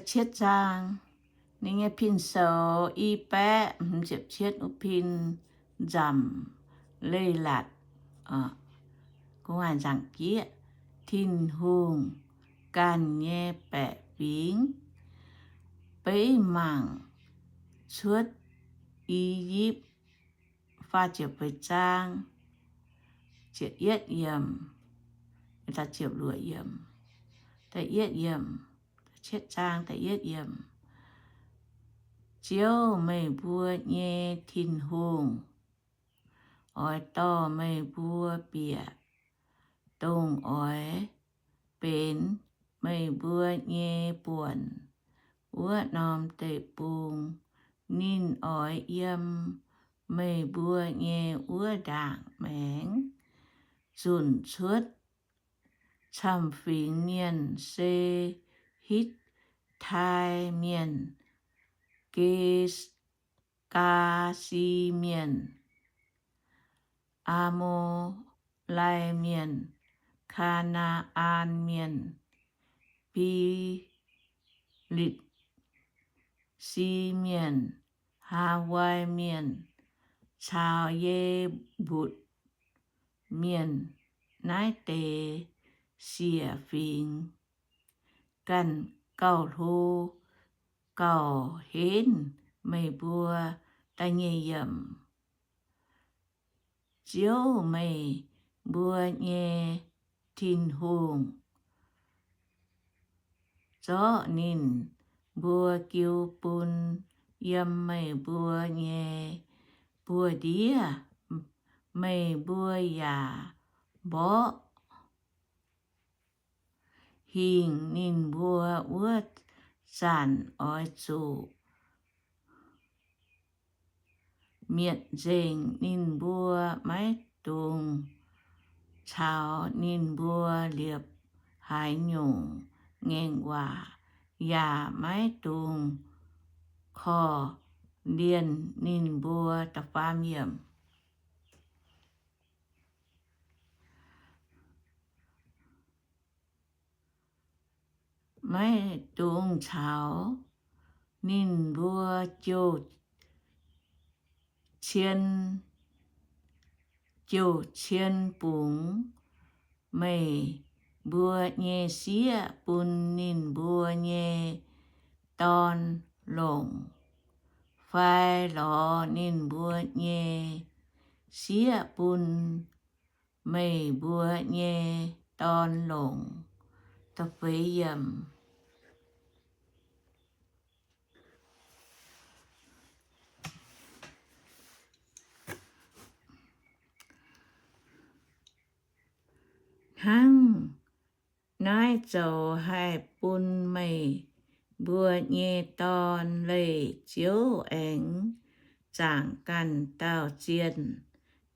Cietv zaang, ninh nyei pin-soux i baeqv hmz ziepc cietv wuov pin, nzamc leiz-latc, gu'nguaaic nzaangc jieqv, Tin-Hungh ganh nyei baeqc fingx, beiv mangc cuotv I^yipv. Faah ziepc feix zaang, ziepc yietv yiemc, ziepc luoqc yiemc, da'yietv yiemc, cietv zaang da'yietv yiemc. Ziouv, meih mbuo nyei Tin-Hungh, oix dorh meih mbuo bieqc dongh oix benx meih mbuo nyei buonc wuov norm deic-bung. Ninh oix yiem meih mbuo nyei wuov ndaangc maengx zunc cuotv camv-fingx mienh, se Hitv^tai Mienh, Gi Gaa^si Mienh, Aa^mo^lai Mienh, Kaa^naa^an Mienh, Fi^litv^si Mienh, Haawai Mienh, caux Ye^mbutc Mienh. Naaiv deix siec fingx ganh gauh hlo gauh henv meih mbuo. Da'nyeic yiemc. Ziouv, meih mbuo nyei Tin-Hungh, zorqv ninh mbuo jiu bun yiem meih mbuo nyei buoz-ndiev. Meih mbuo yaac mborqv hingh ninh mbuo wuov zanc oix zuqc mietc nzengc ninh mbuo, maiv dungx caux ninh mbuo liepc haaix nyungc ngaengc waac, yaac maiv dungx korv-lienh ninh mbuo. Da'faam yiemc. Maiv dungx caux ninh mbuo jouh cien, jouh cien bungx meih mbuo nyei sieqv bun ninh mbuo nyei dorn longc, fai lorz ninh mbuo nyei sieqv bun meih mbuo nyei dorn longc. Da'feix yiemc. Hnangv naaiv zoux haih bun meih mbuo nyei dorn leih Ziouv aengx zaangc ganh dauh zienh.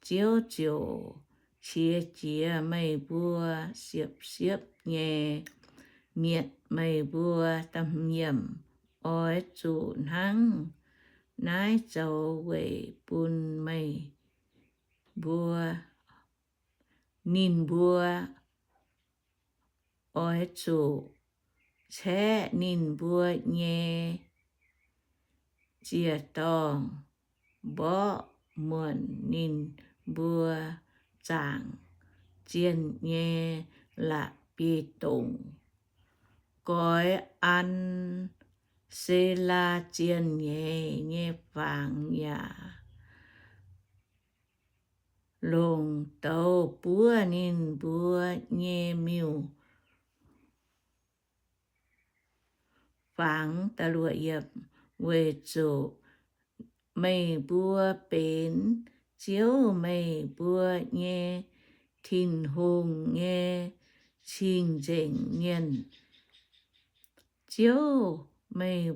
Ziouv ziouc qiex jiez meih mbuo siepv-siepv nyei mietc meih mbuo. Da'hmz yiemc. Oix zuqc hnangv naaiv zoux weic bun meih mbuo, ninh mbuo oix zuqc caeqv ninh mbuo nyei ziec-dorngh, mborqv muonc ninh mbuo zaangc zienh nyei la'bieiv-dongc, goix An^se^laa zienh nyeic nyei fangx yaac longc douz buov ninh mbuo nyei miuc-fangx. Weic zuqc meih mbuo benx Ziouv, meih mbuo nyei Tin-Hungh, nyei cing-nzengc mienh. Ziouv, meih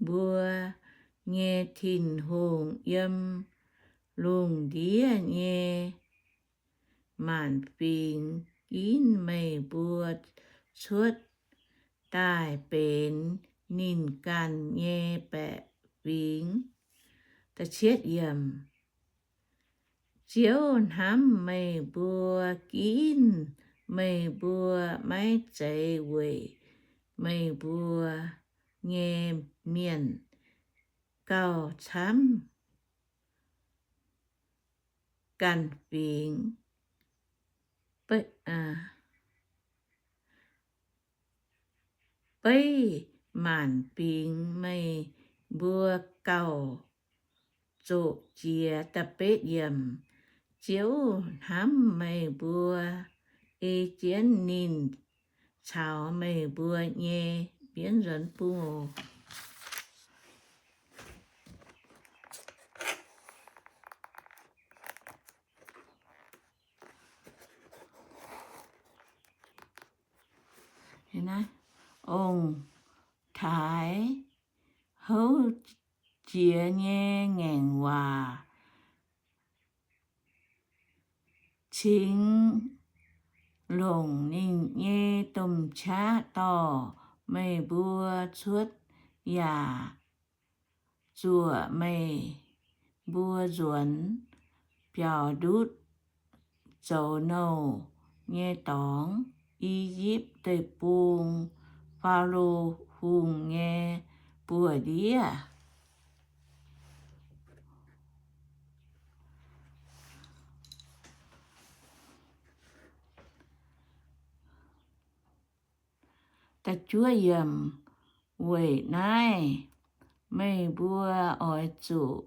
mbuo nyei Tin-Hungh, yiem lungh ndiev nyei maanc fingx ginv meih mbuo cuotv daaih benx ninh ganh nyei baeqc fingx. Ziouv hnamv meih mbuo, ginv meih mbuo, maiv zeiz weic meih mbuo nyei mienh gauh camv ganh fingx. Beiv maanc fingx meih mbuo gauh zoqc jiex. Da'betv yiemc. Ziouv hnamv meih mbuo, ei jienv ninh caux meih mbuo nyei mbienv nzuonx bung oc. Ong-taaix houv jiex nyei ngaengc waac cingx longc ninh nyei domh qaqv dorh meih mbuo cuotv, yaac zuoqc meih mbuo nzuonx biaux ndutv zoux nouh nyei dorngx, I^yipv Deic-Bung, Faalo Hungh nyei buoz-ndiev. Weic naaiv meih mbuo oix zuqc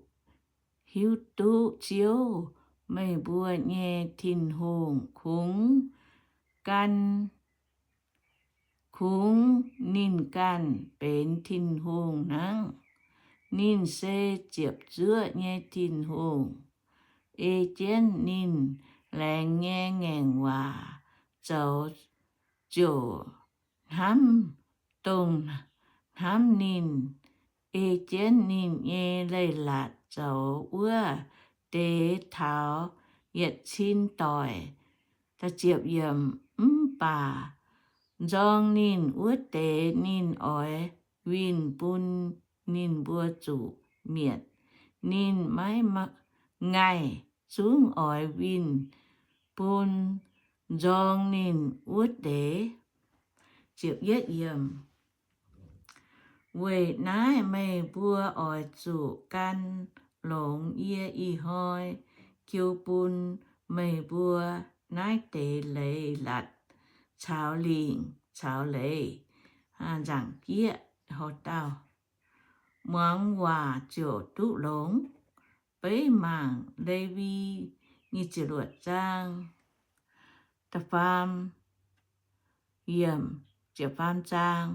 hiuv duqv Ziouv, meih mbuo nyei Tin-Hungh, kungx gan, kungx ninh ganh benx Tin-Hungh hnangv. Ninh se ziepc zuoqv nyei Tin-Hungh. Ei jienv ninh laengz nyei ngaengc waac zoux, ziouc hnamv dongh hnamv ninh, ei jienv ninh nyei leiz-latc zoux wuov deix taux yietc cin doic. Mv baac nzorng ninh wuov deix ninh oix winh bun ninh mbuo zuqc mietc. Ninh maiv ngaih zungv oix winh bun nzorng ninh wuov deix. Weic naaiv meih mbuo oix zuqc gan longx yie ih hnoi jiu bun meih mbuo naaiv deix leiz-latc caux lingc caux leiz, nzaangc jieqv, houc dauh muangx waac ziouc duqv longx. Beiv mangc Lewi nyic ziepc luoqc zaang, da'faam yiemc, ziepc faam zaang,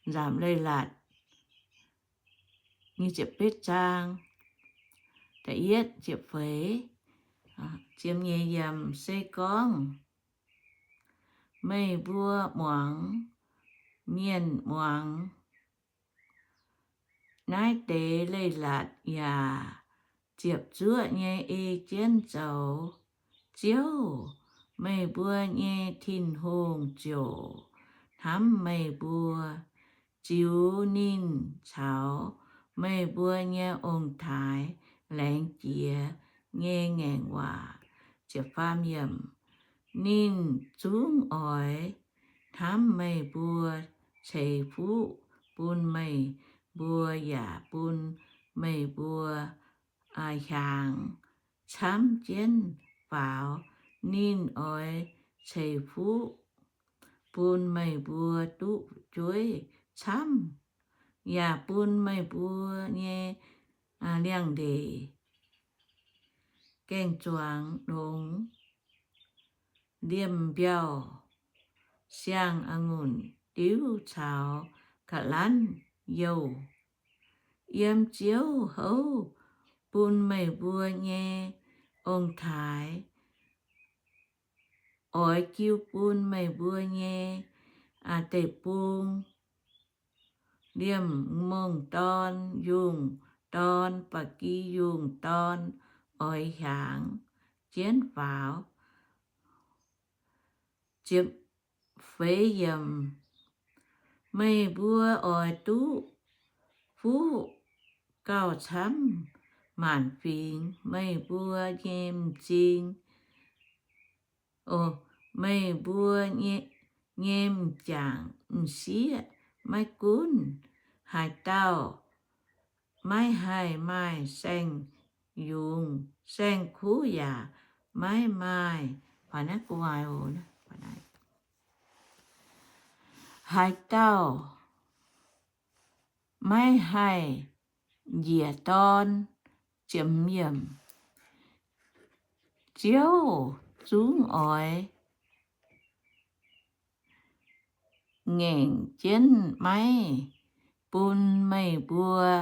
nzamc leiz-latc nyic ziepc betv zaang, da'yietv ziepc feix, ziepc nyeic yiemc, se gorngv meih mbuo muangx, mienh muangx naaiv deix leiz-latc yaac ziepc zuoqv nyei ei jienv zoux, Ziouv, meih mbuo nyei Tin-Hungh ziouc hnamv meih mbuo, ziux ninh caux meih mbuo nyei ong-taaix laengz jiex nyei ngaengc waac. Ninh zungv oix hnamv meih mbuo, ceix fuqv bun meih mbuo yaac bun meih mbuo hiaangx camv jienv faaux. Ninh oix ceix fuqv bun meih mbuo duqv fu'jueiv camv, yaac bun meih mbuo nyei liangx-ndeic gaeng-zuangx longx. Liemh mbiauh, siang-a'ngunc diuv caux ga'lanv youh. Yiem Ziouv houv bun meih mbuo nyei ong-taaix, oix jiu bun meih mbuo nyei deic-bung, liemh mungh dorn, yungh dorn, ba'gi yungh dorn, oix hiaangx jienv faaux. Meih mbuo oix duqv fuqv gauh camv maanc fingx meih mbuo nyei m'zing, meih mbuo nyei m'jangc m'sieqv maiv gunv. Haaix dauh maiv haih maaih saeng-yungz, saeng-kuv yaac maiv maaih. Haaix dauh maiv haih njiec dorn. Ziouv zungv oix ngaengc jienv maiv bun meih mbuo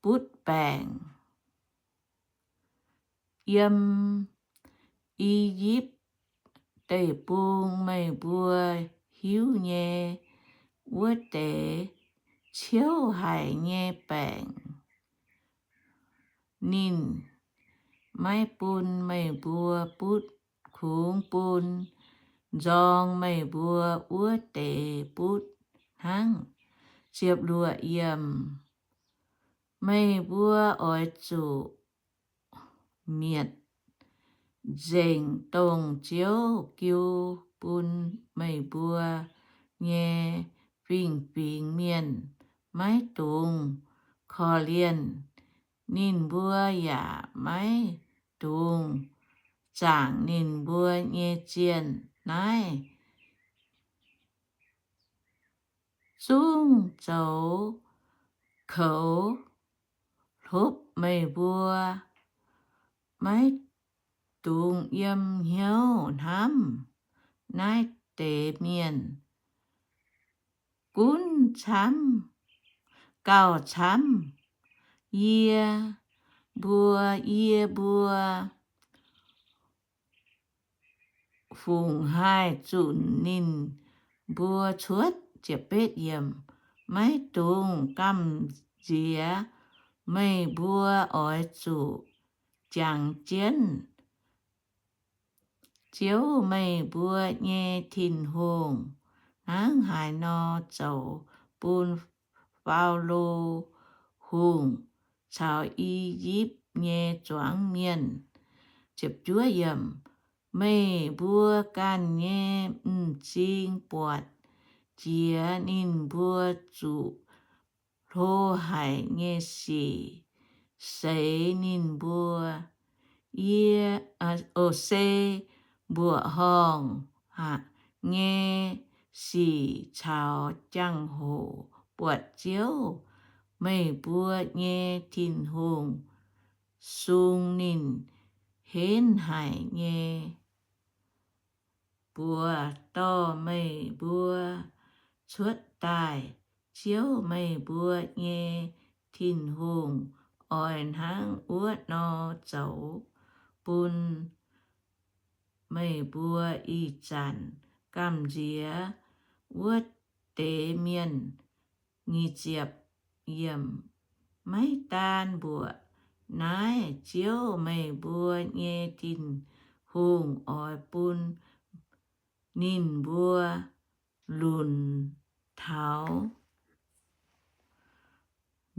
butv baengc. Yiem I^yipv Deic-Bung meih mbuo hiuv nyei wuov deix ciouv haic nyei baengc, ninh maiv bun meih mbuo butv. Kungx bun nzorng meih mbuo wuov deix butv hnangv. Ziepc luoqc yiemc. Meih mbuo oix zuqc mietc nzengc dongh Ziouv jiu bun meih mbuo nyei fingx-fingx mienh. Maiv dungx korv-lienh ninh mbuo yaac maiv dungx zaangc ninh mbuo nyei zienh. Naaiv zungv zoux koux hlopv meih mbuo. Maiv dungx yiem hnyouv hnamv naaiv deix mienh. Gunv camv, gauh camv yie mbuo, yie mbuo fungc haih zunc ninh mbuo cuotv? Maiv dungx gamh nziex. Meih mbuo oix zuqc jangx jienv Ziouv, meih mbuo nyei Tin-Hungh, hnangv haaix nor zoux bun Faalo Hungh caux I^yipv nyei zuangx mienh. Meih mbuo ganh nyei m'zing buatc jiex ninh mbuo zuqc hlo haic nyei sic, seix ninh mbuo, yie, o, se mbuoqc horngh nyei sic caux jangx-hoc buatc Ziouv, meih mbuo nyei Tin-Hungh, sung ninh henv haic nyei buoz dorh meih mbuo cuotv daaih. Ziouv, meih mbuo nyei Tin-Hungh, oix hnangv wuov nor zoux bun meih mbuo ih zanc gamh nziex wuov deix mienh. Nyic ziepc yiemc. Maiv daan mbuoqc naaiv, Ziouv, meih mbuo nyei Tin-Hungh, oix bun ninh mbuo lunc taux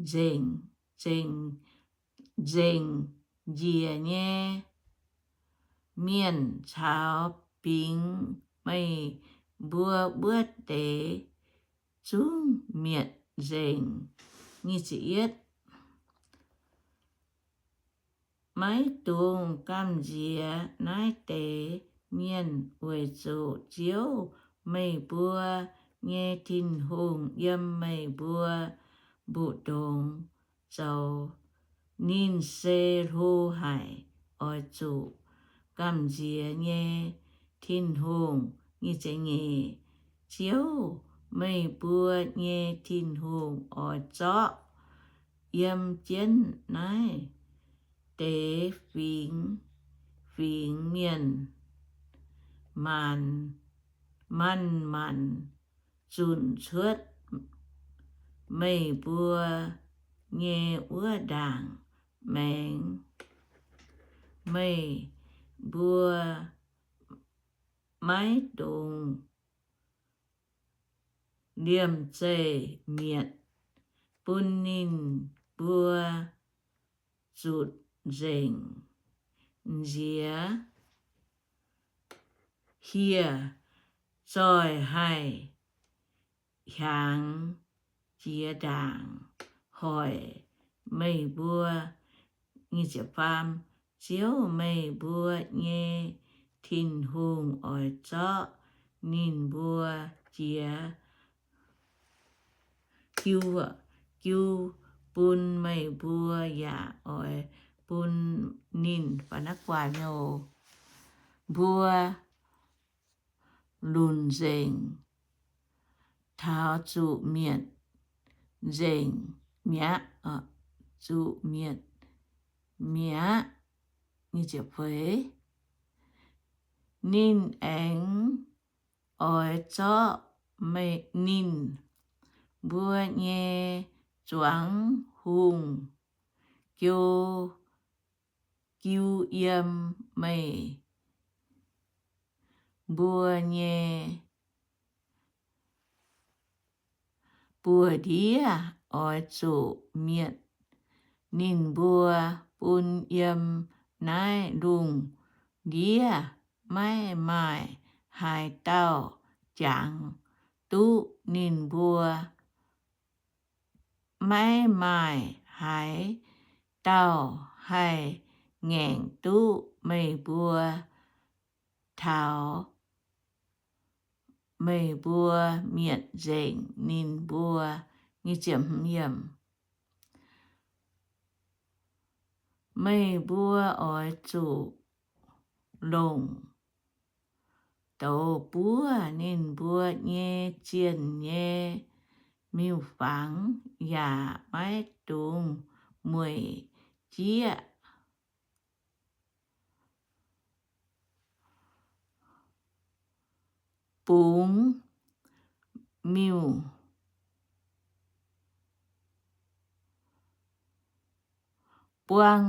nzengc, nzengc, nzengc njiec nyei mienh caux bingx meih mbuo wuov deix zungv mietc nzengc. Maiv dungx gamh nziex naaiv deix mienh, weic zuqc Ziouv, meih mbuo nyei Tin-Hungh, yiem meih mbuo mbu'ndongx zoux. Ninh se hlo haic, oix zuqc gamh nziex nyei Tin-Hungh. Ziouv, meih mbuo nyei Tin-Hungh, oix zorqv yiem jienv naaiv deix fingx, fingx mienh maanc, maanc, maanc zunc cuotv meih mbuo nyei wuov ndaangc maengx. Meih mbuo maiv dungx liemh zeih mietc, bun ninh mbuo zutc nzengc, nziex, hieh zoih haih hiaangx jiex ndaangc hoic meih mbuo. Ziouv meih mbuo nyei Tin-Hungh oix zorqv ninh mbuo jiex jiu, jiu bun meih mbuo yaac oix bun ninh, fai naaiv guaax mbuo lunc nzengc taux zuqc mietc nzengc mi'aqv, zuqc mietc mi'aqv. Ninh aengx oix zorqv ninh mbuo nyei zuangx hungh jiu, jiu yiem meih mbuo nyei buoz-ndiev oix zuqc mietc ninh mbuo bun yiem naaiv lungh ndiev. Maiv maaih haaix dauh jangx duqv ninh mbuo. Maiv maaih haaix dauh haih ngaengc duqv meih mbuo taux meih mbuo mietc nzengc ninh mbuo. Meih mbuo oix zuqc longc douz buov ninh mbuo nyei zienh nyei miuc-fangx, yaac maiv dungx mueic jieqv bungx miuc, buang,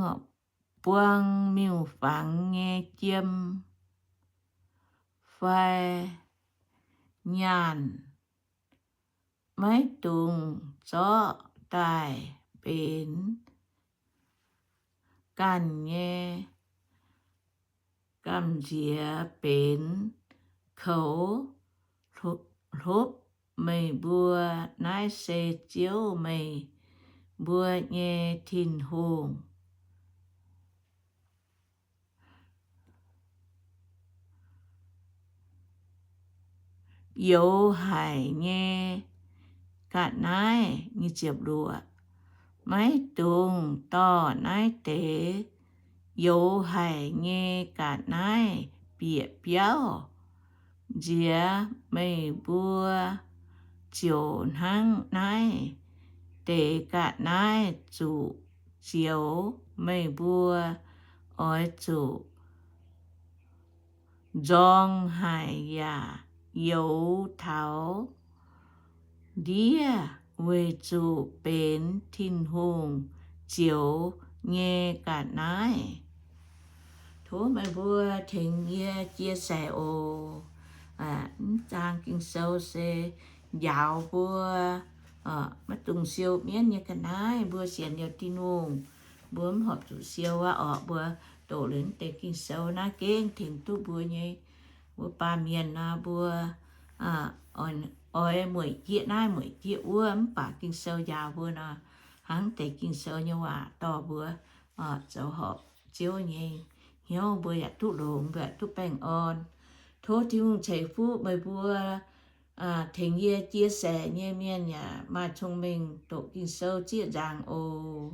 buang miuc-fangx nyei jiem fai nyaanh. Maiv dungx zorqv daaih benx ganh nyei gamh nziex benx koux hlopv meih mbuo. Naaiv se Ziouv, meih mbuo nyei Tin-Hungh, youx haic nyei ga'naaiv. Maiv dungx dorh naaiv deix youx haic nyei ga'naaiv bieqc biauv nziex meih mbuo. Ziouc hnangv naaiv deix ga'naaiv zuqc zioux meih mbuo. Oix zuqc nzorng haic yaac youx taux ndiev, weic zuqc benx Tin-Hungh zioux nyei ga'naaiv. Tov meih mbuo tengx yie chia sẻ oc. Mv zaang Ging-Sou se njaaux mbuo maiv dungx siou mienv nyei ga'naaiv. Mbuo sienx liuz Tin-Hungh, mbuo mv horpc zuqc siou aqv orqc. Mbuo doqc liuz mv deix Ging-Sou naaiv gengh tengx duqv mbuo nyei wuov baamh mienh nor, mbuo oix mueic jieqv naaiv mueic jieqv wuov, mv baac Ging-Sou njaaux mbuo nor, hnangv deix Ging-Sou nyei waac dorh mbuo zoux horpc Ziouv nyei hnyouv, mbuo yaac duqv longx, mbuo yaac duqv baengh orn. Tov Tin-Hungh ceix fuqv meih mbuo tengx yie chia sẻ nyei mienh yaac maaih cong-mengh doqc Ging-Sou zieqv nzaangc oc.